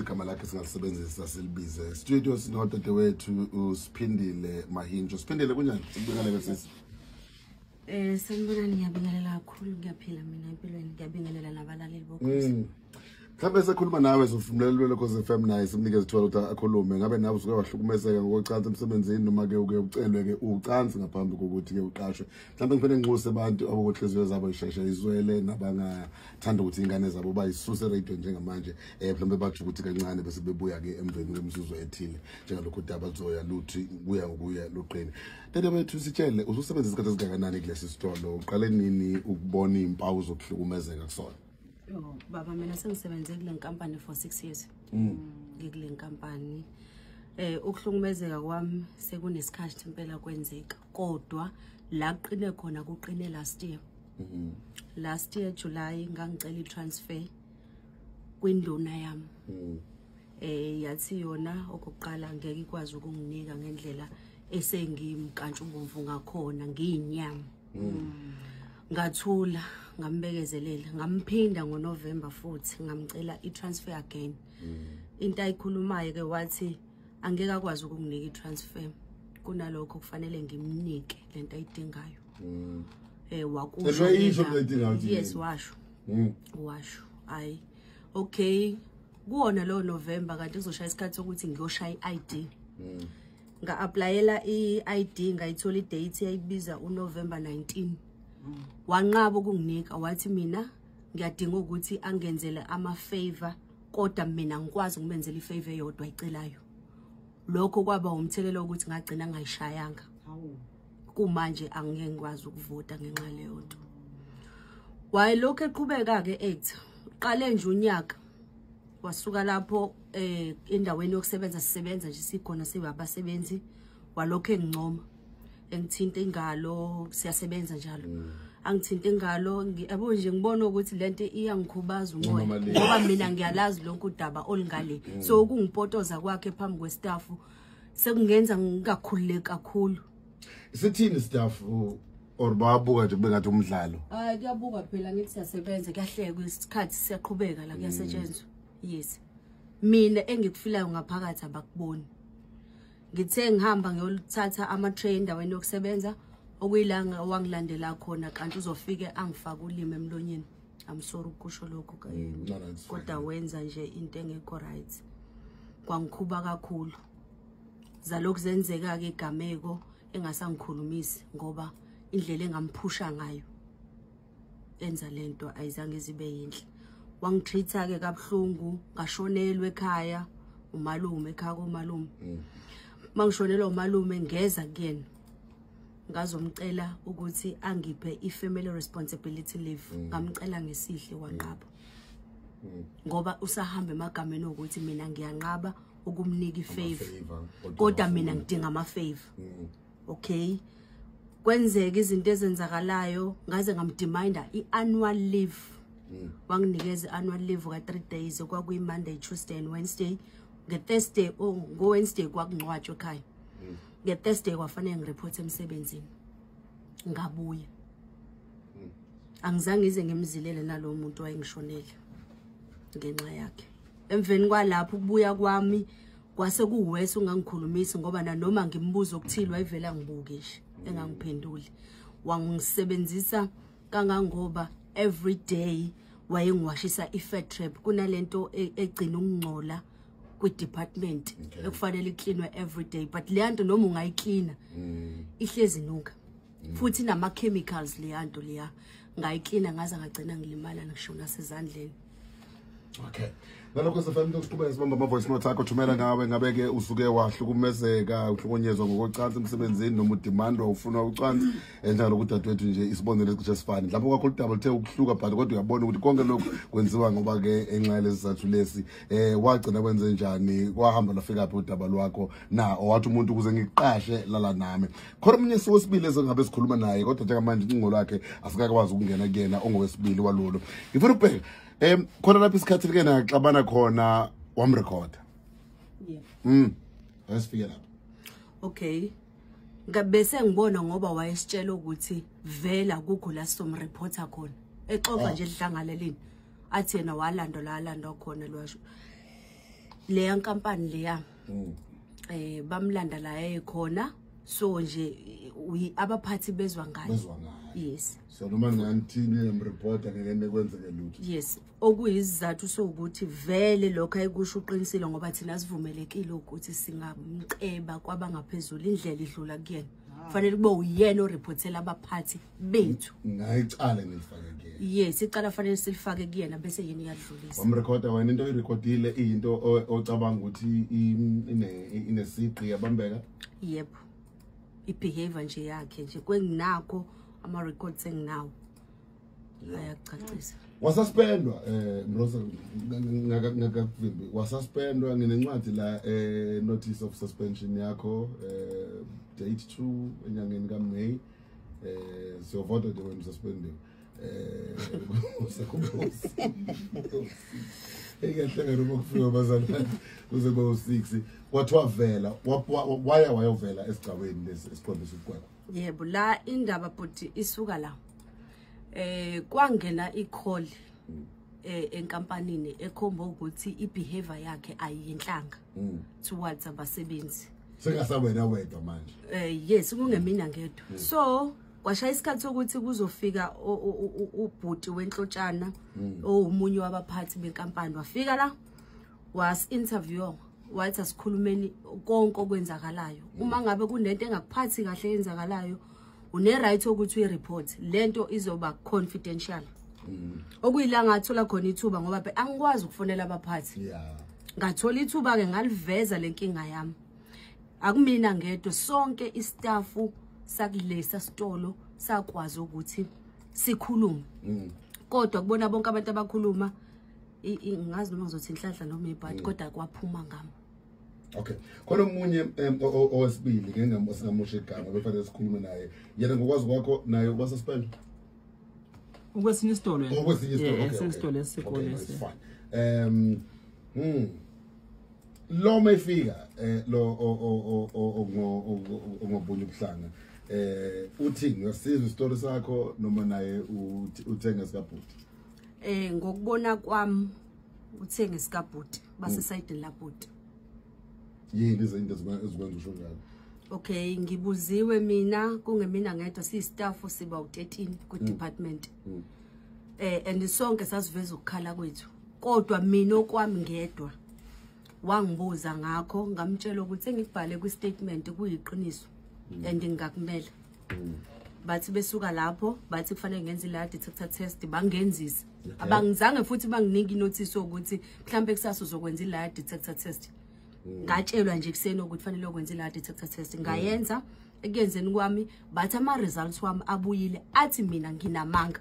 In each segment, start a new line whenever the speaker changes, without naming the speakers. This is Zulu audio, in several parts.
Igama lakhe singalisebenzisa silibize. Studio sinodadewethu uSiphindile Mahinjo. Siphindile, kunjani? Sikubingelele, sisi.
Sanibonani, ngiyabingelela kakhulu, ngiyaphila mina empilweni, ngiyabingelela nabalaleli boKhozi.
Mhlawumbe sekhuluma nawe sofumlelelo Lokhozi FM, naye simnikeze ithuba ukuthi akhulume. Ngabe nawe usuke wahlukumezeka ngokocansi emsebenzini, noma ke uke ucelwe ke ucansi ngaphambi kokuthi ke uqashwe? Mhlawumbe ngiphinde nginxuse abantu abokuhliziyo zabo isheshe izwele nabangathanda ukuthi ingane zabo bayisuse radio njengamanje, mhlawumbe bathi ukuthi kancane bese bebuya ke emveni kwemizuzu ethile, njengalokhu udaba luzoya luthi kuya ngokuya luqini. Dade bethu, sitshele, ususebenzisa isikhathi esingakanani kulesi sitolo? Uqale nini ukubona iy'mpawu zokuhlukumezeka kusona?
Yo, baba, mina sengisebenze kule nkampani for 6 years. Ngikule nkampani. Ukuhlukumezeka kwami sekunesikhathi impela kwenzeka, kodwa la kuqine khona kuqine last year. Last year July ngangicela i-transfer kwinduna yami. Yathi yona okokuqala ngeke ikwazi ukunginika ngendlela esengimkantshubomvu ngakhona, ngiyinyama. Ngathula, ngambekezelela, ngamphinda ngoNovember futhi ngamcela i-transfer again. Into ayikhulumayo ke, wathi angeke akwazi ukunginika i-transfer, kunalokho kufanele ngimnike lento ayidingayo. Wakusho.
Lento ayisho, le ayidingayo uthi
Yes.
yini?
Washo. Washo. Hayi, okay, kuwona lo November kanti kuzoshaya isikhathi sokuthi ngiyoshaya i-ID. Nga-applyela i-ID, ngayithola i-date yayibiza uNovember 19. Wanqaba ukunginika, wathi mina ngiyadinga ukuthi angenzele ama-favor, kodwa mina ngikwazi ukumenzela i-favor eyodwa ayicelayo. Lokho kwaba umthelela wokuthi ngagcina ngayishayanga. Kumanje angeke ngikwazi ukuvota ngenxa leyo nto. Wayelokhu eqhubeka-ke ethi qale nje unyaka wasuka lapho endaweni yokusebenza, sisebenza nje sikhona sibabasebenzi, walokhu engincoma, engithinta ingalo, siyasebenza njalo, angithinta ingalo, yabo nje ngibona ukuthi lento iyangikhubaza umoya.
Ncoma.
Ngoba mina ngiyalazi lonke udaba olungale, so ukungipotoza kwakhe phambi kwestaff sekungenza ngingakhululeki kakhulu.
Sithini staff, or bayabuka nje kube ngathi umdlalo?
Hayi, kuyabuka phela, ngithi siyasebenza, kuyahlekwa, isikhathi siyaqhubeka la, kuyasetshenzwa. Yes, mina engikufilayo ngaphakathi abakuboni. Ngithe ngihamba ngiyolithatha ama-tray endaweni yokusebenza, okuyilanga wangilandela khona, kanti uzofike angifake ulimi emlonyeni. I'm sorry ukusho lokho.
No, it's fine.
Kodwa wenza nje into engekho right, kwangikhuba kakhulu. Zalokhu zenzeka-ke igameko engasangikhulumisi, ngoba indlela engamphusha ngayo enza lento ayizange zibe yinhle. Wangitreat-ke kabuhlungu, ngashonelwa ekhaya umalume, ekhaya komalume. Mangishonelwa umalume, ngeza kuyena ngazomcela ukuthi angiphe i-family responsibility leave. Ngamcela ngesihle, wanqaba, ngoba usahamba emagameni okuthi mina ngiyanqaba ukumnika i-favor.
Ama-favor, kodwa
Kodwa mina ngidinga ama-favor. Okay, kwenzeka izinto ezenzakalayo, ngaze ngamdemanda i-annual leave. Wanginikeza i-annual leave ka-3 days, kwakuyi-Monday, Tuesday and Wednesday. Nge-Thursday, oh, ngo-Wednesday kwakungcwatshwa ekhaya. Nge-Thursday kwafanele ngireport emsebenzini, ngabuya. Angizange ngize ngimzilele nalowo muntu wayengishonele ngenxa yakhe. Emveni kwalapho ukubuya kwami kwase kuwese ungangikhulumisi, ngoba nanoma ngimbuza okuthile wayevela ngibuke nje, engangiphenduli. Wangisebenzisa kangangoba every day wayengiwashisa i-fat trap, kunalento egcina ukungcola kwi-department ekufanele iklinwe every day, but leya nto noma ungayiklina ihlezi inuka futhi inama-chemicals leya nto leya. Ngayiklina ngaze ngagcina ngilimala ngisho nasezandleni.
Okay. Nalokho sefamily, ukuqhubeka sibamba ama voice note akho, thumela nawe. Ngabe ke usuke wahlukumezeka, uhlukunyezwa ngokocansi emsebenzini, noma udemandwa, ufuna ucansi, enjalo kudadewethu nje isibonelo esicishe sifane. Mhlawumbe kwakho udaba luthe ukuhluka, but kodwa uyabona ukuthi konke lokhu kwenziwa ngoba ke enxa yalesi sizathu lesi. Wagcina kwenze njani? Kwahamba lafika phi udaba lwakho na? Owathi umuntu ukuze ngiqashe lala nami. Khona omunye wesibili esengabe sikhuluma naye, kodwa njengamanje ucingo lwakhe asikakwazi ukungena kuyena, ongowesibili walolo. Ngifuna ukubheka khona lapha isikhathi like naxabana khona, wamrekhoda.
Yeah.
Asifike lapha.
Okay, bese ngibona ngoba wayesitshela ukuthi vela kukho la sizomreporta khona, exoxa nje edlangaleleni, athi yena walandwa la alandwa khona lwasho. Leya nkampani leya bamlanda la ekhona, so nje abaphathi bezwa ngayo. Yes.
So noma ngangithini emreporter ngeke kwenzeke lutho.
Yes, okuyisizathu sokuthi vele lokho ayikusho uqinisile, ngoba thina sivumelekile ukuthi singamceba kwabangaphezulu, indlela idlula kuyena. Kufanele kube uyena oreportela abaphathi bethu.
Ngayicala ngilifake kuyena.
Yes, icala fanele silifake kuyena bese yena iyadlulisa.
Wamrekhoda wena into oyirekhodile iyinto ocabanga ukuthi inesiqi yabambeka?
Yebo. Ibehavior nje yakhe nje kwenginakho ama records enginawo ayacacisa.
Wasuspendwa Mroza ngakakuvimbi. Wasuspendwa nginencwadi la notice of suspension yakho date 2 enyangeni kaMay. Siyovota nje wena suspendiwe. Ekahle noma kufika bazalwane kuze kube u6 kwathiwa vela waya wayovela esigcaweni lesi esiqondisa ukugweba.
Yebo, la indaba bhuti isuka la. Kwangena i-call enkampanini ekhomba ukuthi ibehavior yakhe ayinhlanga towards abasebenzi.
Sengasawena wedwa manje.
Yes, kungemina ngedwa. So kwashaya isikhathi sokuthi kuzofika ubhuti wenhlotshana owumunye wabaphathi benkampani, wafika la was interview, wathi asikhulumeni konke okwenzakalayo. Uma ngabe kunento engakuphathi kahle eyenzakalayo, une right ukuthi uyireport, lento izoba confidential. Okuyila ngathola khona ithuba ngoba angikwazi ukufonela abaphathi. Ngathola ithuba ke ngaliveza lenkinga yami. Akumina ngedwa, sonke istaff sakulesa sitolo sakwazi ukuthi sikhulume. Kodwa kubona bonke abantu abakhuluma ngazi noma ngizothi inhlanhla noma ibhadi, kodwa kwaphuma ngami.
Okay. Khona omunye owesibili ngeke singamusha igama befanele sikhulume naye. Yena ngokwazi kwakho naye wasuspend?
Ukwesinye isitolo yena.
Okwesinye isitolo.
Okay. Isitolo esikole.
Lo mayifika lo ongobunye ubuhlanga uthi ngiyasizwa isitori sakho noma naye uthenga sikabhuti?
Ngokubona kwami uthenga sikabhuti, base side labhuti.
Yini izinto ezikwenza usho njalo?
Okay, ngibuziwe mina kungemina ngedwa, siyistaff siba u13 ku department. And sonke sasiveza ukukhala kwethu. Kodwa mina okwami ngedwa wangibuza ngakho, ngamtshela ukuthi engikubhale kwi statement kuyiqiniso and ngingakumela. Bathi besuka lapho bathi kufanele ngenze la detector test, bangenzisa. Abangizange futhi banginike inotice ukuthi mhlambe kusasa uzokwenza ila detector test. Ngatshelwa nje kuseni ukuthi kufanele ukwenza ila detector test, ngayenza. Ekuyenzeni kwami bathi ama results wami abuyile, athi mina nginamanga.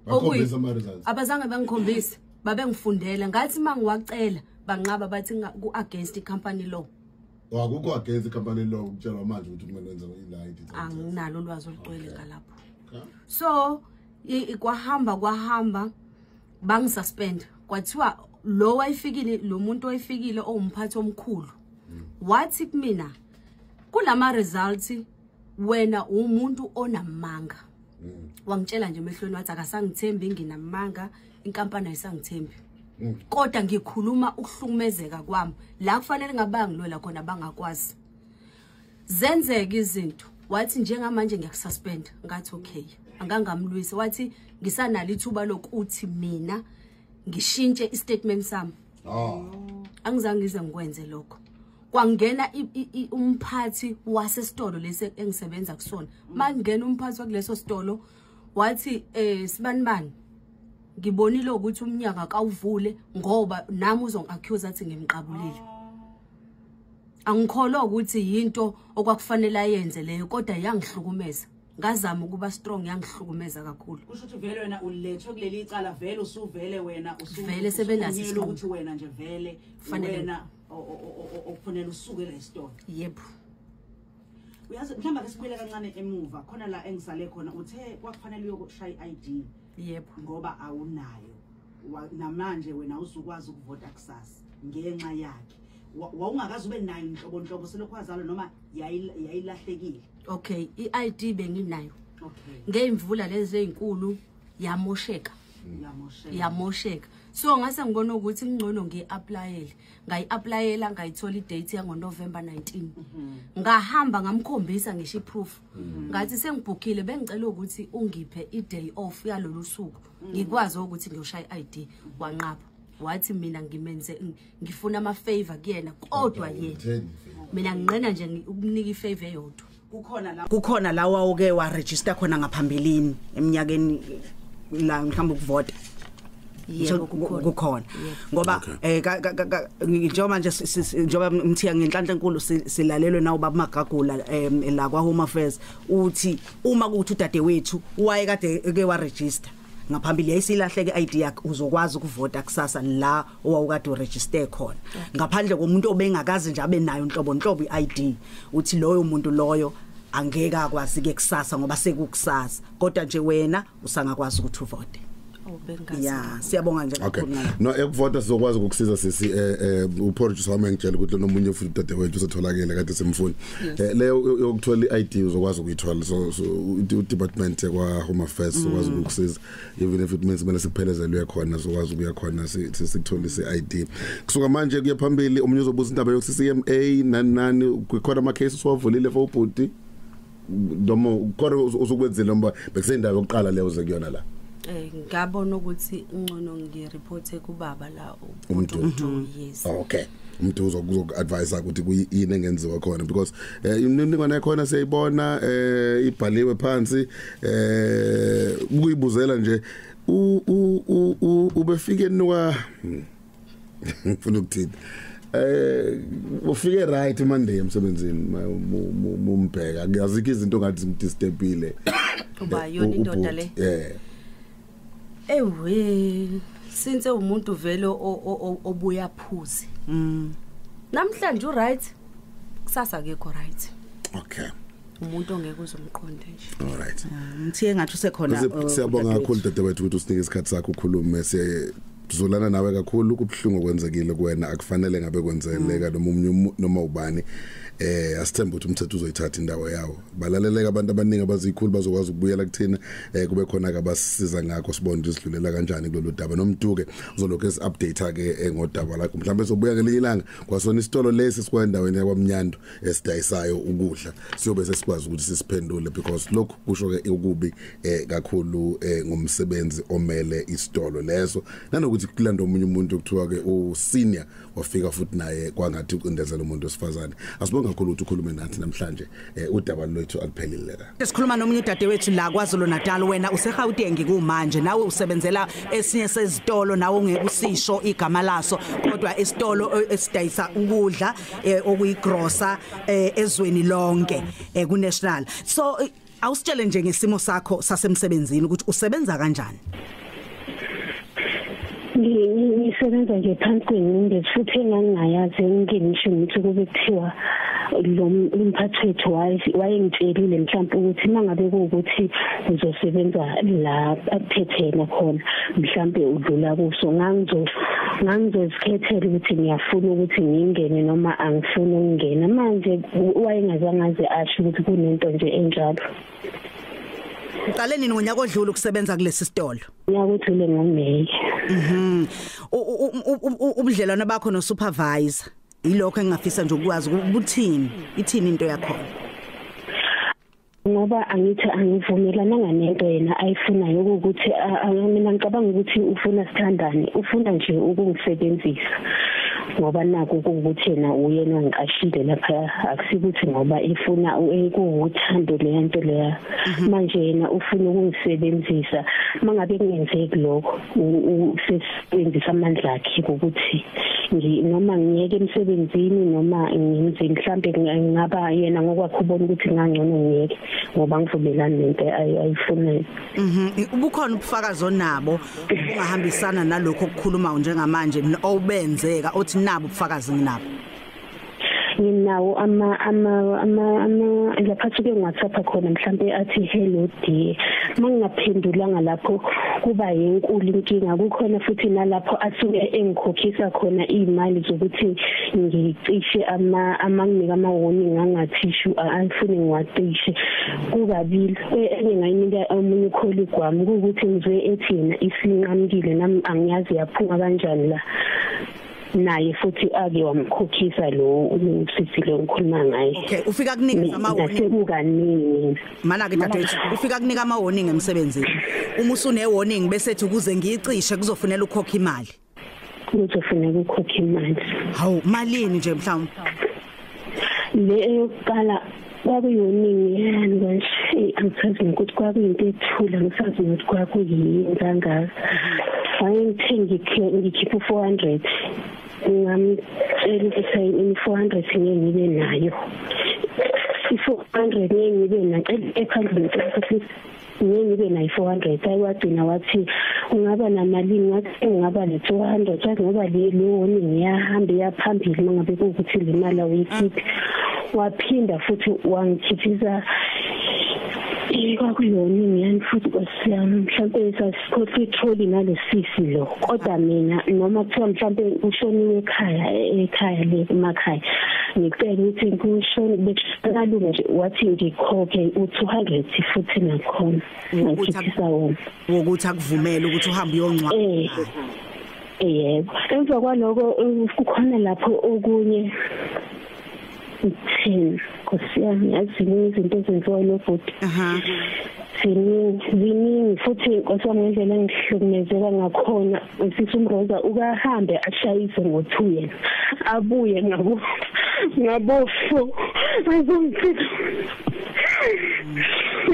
Bakhombisa ama results?
Abazange bangikhombise, babengifundela. Ngathi mangiwacela banqaba, bathi ku against i company law.
Akukho against i company law ukutshelwa manje ukuthi kumele wenze ila detector.
Anginalo ulwazi olugcwele ngalapho. So kwahamba bangisuspend. Kwathiwa lo wayifikile, lo muntu oyifikile owumphathi omkhulu wathi kumina kulama results wena umuntu onamanga. Wangitshela nje emehlweni wathi akasangithembi, nginamanga, inkampani ayisangithembi. Kodwa ngikhuluma ukuhlukumezeka kwami la kufanele ngabangilwela khona bangakwazi. Zenzeka izinto. Wathi njengamanje ngiyakususpend. Ngathi okay, angangamlwisa. Wathi ngisanalo ithuba lokuthi mina ngishintshe istatement sami. Angizange ngize ngikwenze lokho. Kwangena umphathi wasesitolo lesi engisebenza kusona. Mangena umphathi wakuleso sitolo wathi sibanibani, ngibonile ukuthi umnyaka kawuvule ngoba nami uzongi-accuse athi ngimqabulile. Angikholwa ukuthi yinto okwakufanele ayenze leyo, kodwa yangihlukumeza. Ngazama ukuba strong, yangihlukumeza kakhulu.
Kusho ukuthi vele wena ulethwe kuleli icala, vele usuvele wena
usuvele sebenaso
ukuthi wena nje vele wena okufanele usuke la esitolo.
Yebo.
Uyazi mhlawumbe ake sibuyele kancane emuva khona la engisale khona, uthe kwakufanele uyoshaya i-ID.
Yebo.
Ngoba awunayo. Namanje wena uzukwazi ukuvota kusasa ngenxa yakhe. Wawungakaze ube nayo inhlobo nhlobo selokhu wazalwa noma yayilahlekile?
Okay, i-ID benginayo.
Okay.
Ngeyimvula lezi ezinkulu yamosheka. Yamosheka. So ngase ngibona ukuthi ngcono ngiapplyele. Ngayiapplyela ngayithola idate yango November 19. Ngahamba ngamkhombisa ngisho iproof. Ngathi sengibhukhile bengicela ukuthi ungiphe i-day off yalolu suku. Ngikwazi ukuthi ngiyoshaya i-ID. Wanqaba. Wathi mina ngimenze ngifuna ama favor kuyena kodwa yena mina nginqena nje ukunika ifavor eyodwa.
Kukhona la wawuke wa register khona ngaphambilini eminyakeni la mhlawumbe ukuvota.
Yebo
kukhona ngoba njengoba nje njengoba Mthiya ngenhlanhla enkulu silalelwe nawo baba Magagula la kwa Home Affairs, uthi uma kuthi udadewethu wayekade eke wa register ngaphambili yayisilahleke ID yakhe, uzokwazi ukuvota kusasa la owawukade uregister khona, ngaphandle komuntu obengakazi nje abe nayo inhlobo nhlobo iID. Uthi loyo muntu loyo angeke akwazi ke kusasa ngoba sekukusasa, kodwa nje wena usangakwazi ukuthi uvote. Yeah, siyabonga nje kakhulu.
No, ekuvota sizokwazi ukukusiza sisi. Uproducer wami ngitshela ukuthi nomunye futhi udadewethu usetholakele kade simfuna. Leyo yokuthola iID uzokwazi ukuyithola, so department kwa Home Affairs uzokwazi ukukusiza, even if it means kumele sikuphelezelwe khona, sizokwazi ukuya khona sikutholise iID. Kusuka manje kuye phambili omunye uzobuza indaba yokuthi CMA nani nani, kukhona ama cases owavulile for ubhuti noma khona usukwenzile noma bekusendaba yokuqala leyo uze kuyona la.
Ngabona ukuthi ngcono ngireporte kubaba la
umuntu.
Yes.
Okay. Umuntu uzoku-advise ukuthi kuyini engenziwa khona, because imininingwane yakhona siyayibona ibhaliwe phansi. Ukuyibuzela nje ubefike nuka ngifuna ukuthini, ufike right Monday emsebenzini mumbheka ngiyazikho izinto ngathi zimdisturbile.
Uba yona indoda le.
Yeah.
Ewe, since umuntu vele obuya phuze. Namhlanje u right, kusasa akekho right.
Okay.
Umuntu ongeke uzomqonde nje.
All right.
Mthiye ngathi usekhona.
Siyabonga kakhulu dadewethu ukuthi usinike isikhathi sakho ukhulume, sizolana nawe kakhulu. Kubhlungu okwenzekile kuwena, akufanele ngabe kwenzeleka noma umunye noma ubani. Asithembe ukuthi umthetho uzoyithatha indawo yawo. Balaleleka abantu abaningi abazikhulu bazokwazi ukubuyela kuthina, kube khona ke abasisiza ngakho, sibone ukuthi sidlulela kanjani kulolu daba. Nomduke uzolokhu esi-update ke ngodaba lakho, mhlawumbe sobuya ngelinye ilanga kwasona isitolo lesi sikwendaweni yakwaMnyando esidayisayo ukudla, siyobe sesikwazi ukuthi sisiphendule, because lokhu kusho ke ukubi kakhulu ngomsebenzi omele isitolo leso, nanokuthi kulanda omunye umuntu okuthiwa ke u senior wafika futhi naye kwangathi ucindezela umuntu wesifazane. Asibonga kakhulu ukuthi ukhulume nathi namhlanje, udaba lwethu aluphelile la.
Sikhuluma nomunye udadewethu la KwaZulu Natal, wena useGauteng kumanje, nawe usebenzela esinye sezitolo, nawe ungeke usisho igama laso, kodwa isitolo esidayisa ukudla okuyigrosa ezweni lonke ku national. So awusitshele nje ngesimo sakho sasemsebenzini ukuthi usebenza kanjani.
Ngisebenza nje phansi kwengcindezi futhi engangingayazi, ngingisho ngithi kube kuthiwa lo umphathi wethu wayengitshelile mhlawumbe ukuthi mangabe kuwukuthi uzosebenza la aphethene khona mhlawumbe udlula kuso, ngangizozikhethela ukuthi ngiyafuna ukuthi ngingene noma angifuni ukungena. Manje wayengazange aze asho ukuthi kunento nje enjalo.
Uqale nini ngonyaka odlule ukusebenza kulesi sitolo?
Ngonyaka odlule ngoMay.
Ubudlelwano bakho no supervisor, ilokho engingafisa nje ukwazi ukuthini, ithini into yakhona?
Ngoba angithi angivumelananga nento yena ayifunayo, ukuthi mina ngicabanga ukuthi ufuna sithandane, ufuna nje ukungisebenzisa, ngoba naku ukuthi yena uyena ongiqashile lapha, akusikuthi ngoba ifuna ekuwuthando le nto leya. Manje yena ufuna ukungisebenzisa, mangabe kungenzeki lokho usebenzisa amandla akhe ukuthi noma ngiyeke emsebenzini noma ngenze mhlambe ngaba yena ngokwakhe ubona ukuthi ngangcono ngiyeke ngoba ngivumelana nento ayifunayo.
Ubukhona ubufakazi onabo ungahambisana nalokho okukhuluma njengamanje obenzeka othi nabo ubufakazi nginabo?
Nginawo ama ama ama lapha suke ngiWhatsApp khona mhlambe athi hello dear, mangingaphendulanga lapho Kuba yenkulu inkinga. Kukhona futhi nalapho asuke engikhokhisa khona imali zokuthi ngicishe ama nginika ama warning angathishu angifuni ngiwacishe kukabili. Enye ngayinika omunye colleague wami ukuthi ngizwe ethi yena isinqamukile, nami angiyazi yaphuma kanjani la. Naye futhi ake wamkhokhisa lo usisi lo ngikhuluma ngaye.
Okay, ufika kunika ama warning
sekukaningi
mana ke dadewethu, ufika kunika ama warning emsebenzini. Uma usune warning bese ethi ukuze ngiyicishe kuzofunela ukhokha imali.
Kuzofuneka ukhokha imali.
Hawu, malini nje mhlawumbe?
Le eyokuqala kwakuyiningi yani kanje, angisazi ukuthi kwakuyinto ethula, ngisazi ukuthi kwakuyini kangaka. Wayengithe ngikhipha u-400, ngamtshela ukuthi i-400 ngeke ngibe nayo, i-400 ngeke ngibe nayo ekhandleni, ngeke ngibe nayo i-400. Ayiwagcina wathi ungaba namalini, ngathi ngingaba ne-200, wathi ngoba le warning iyahamba iyaphambili mangabe kuwukuthi le mali awuyikhiphi. Waphinda futhi wangikhiphisa kwakuyona yani futhi kwasiyami mhlawumbe sasikhohlwa itholi nalesisi lo. Kodwa mina noma kuthiwa mhlawumbe ushoniwe ekhaya le emakhaya, ngicela ukuthi kushone bekukalunga nje, wathi ngikhokhe u200 futhi nakhona ngikhiphisa wona
wokuthi akuvumele ukuthi uhambe uyongcwaba.
Yebo, emva kwaloko kukhona lapho okunye thina nkosiyami yazi izinto ezenziwa lo bhuti. Ziningi futhi nkosiyami ngendlela engihlukumezeka ngakhona. Usisi uMroza ukahambe ashayise ngo2 yena abuye ngabo 4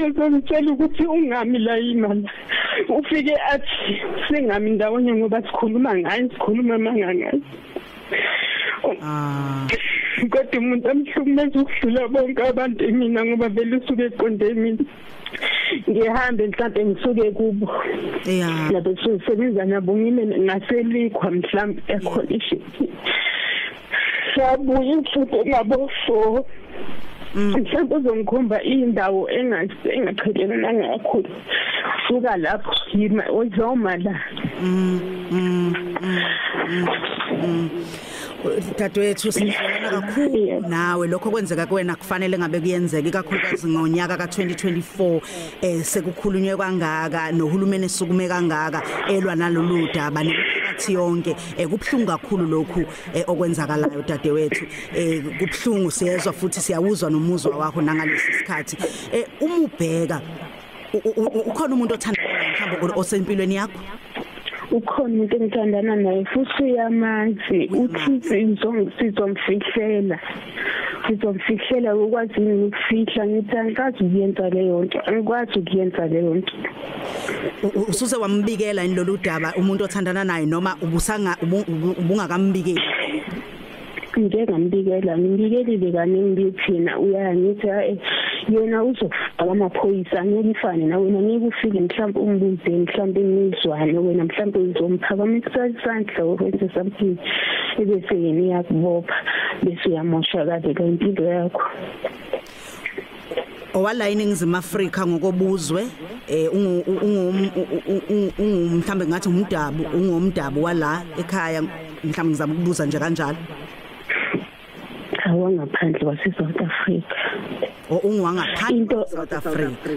azongitshela ukuthi ungami la imali. Ufike athi singami ndawonye ngoba sikhuluma ngaye, sikhuluma manga ngaye. Kodwa umuntu amhlukumeza ukudlula bonke abantu mina ngoba vele usuke eqonde mina. Ngihambe mhlawumbe ngisuke kubo. Lapho sisebenza nabo ngime ngaselikwa mhlawumbe ekholishi. Sabuye mhlawumbe ngabo 4. Mhlawumbe uzongikhomba indawo engaqhelelana kakhulu. Suka lapho yima uzoma la.
Dadewethu sifuna kakhulu nawe lokho kwenzeka kuwena kufanele ngabe kuyenzeka, ikakhulukazi ngonyaka ka2024 sekukhulunywe kangaka nohulumeni esukume kangaka elwa nalolu daba nemiphakathi yonke. Kubhlungu kakhulu lokhu okwenzakalayo dadewethu, kubhlungu, siyezwa futhi siyawuzwa nomuzwa wakho nangalesi sikhathi. Uma ubheka ukhona umuntu othandana mhlawumbe osempilweni yakho?
Ukhona umuntu engithandana naye futhi uyamazi, uthi sizomfihlela ukwazi ukufihla. Ngithi angikazi ukuyenza leyo nto, angikwazi ukuyenza leyo nto.
Ususe wambikela yini lolu daba umuntu othandana naye noma ubungakambikeli?
Ngike ngambikela, ngimbikelile kaningi thina uyangithi yena uzofaka amaphoyisa angeke ifane nawe, wena ngeke ufike mhlawumbe umbuze mhlawumbe imizwane, wena mhlawumbe uzomphakamisa isandla ukwenza something ebese yena iyakubopha bese uyamosha kade impilo yakho.
Owala iNingizimu Afrika ngokobuzwe mhlambe ngathi umdabu, ungumdabu wala ekhaya mhlambe ngizama ukubuza nje kanjalo.
Awangaphandle kwase South Africa.
Ungwangaphandle South Africa.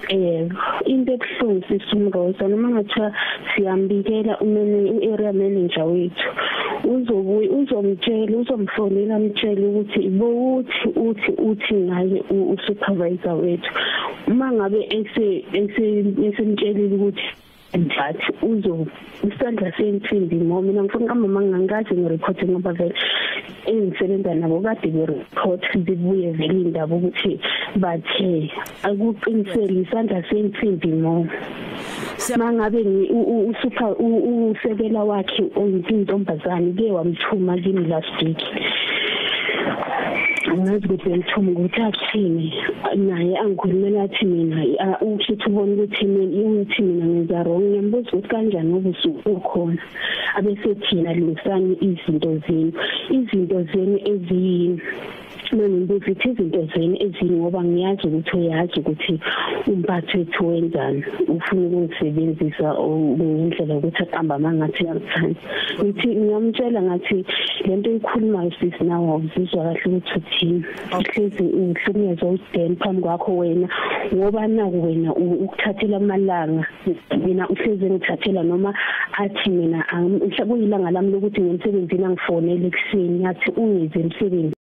Yebo, into ebuhlungu sisumroza noma ngathiwa siyambikela u-area manager wethu uzobuya uzomtshela, uzomfonela amtshele ukuthi bowuthi uthi ngaye usupervisor wethu. Uma ngabe esemtshelile ukuthi njathi uzo isandla sensimbi ngoba mina ngifuna kamama ngangikaze ngireport ngoba vele engisebenza nabo kade bereport zibuye vele indaba ukuthi bathe akuqiniseli isandla sensimbi mo. Mangabe usuper usekela wakhe oyintombazane ke wamthuma kimi last week. Angazi ukuthi bemthuma ukuthi athini naye, angikhulumela athi mina usho ukuthi ubona ukuthi mina ngenza wrong. Ngiyambuza ukuthi kanjani ngoba usuku ukhona abese thina lungisani izinto zenu, izinto zenu Mangimbuza ithi izinto zeni ezini, ngoba ngiyazi ukuthi uyazi ukuthi umphathi wethu wenzani, ufuna ukungisebenzisa ngendlela yokuthi aqamba mangathi uyangithanda. Ngithi ngiyamtshela ngathi lento oyikhulumayo sisi nawe awuzizwa kahle ukuthi uthini, hlezi ngihlukunyezwa uDan phambi kwakho wena, ngoba naku wena ukuthathela amalanga, mina uhlezi ngithathela noma athi mina mhla kuyilanga lami lokuthi ngiyemsebenzini angifonele ekuseni athi ungize emsebenzini.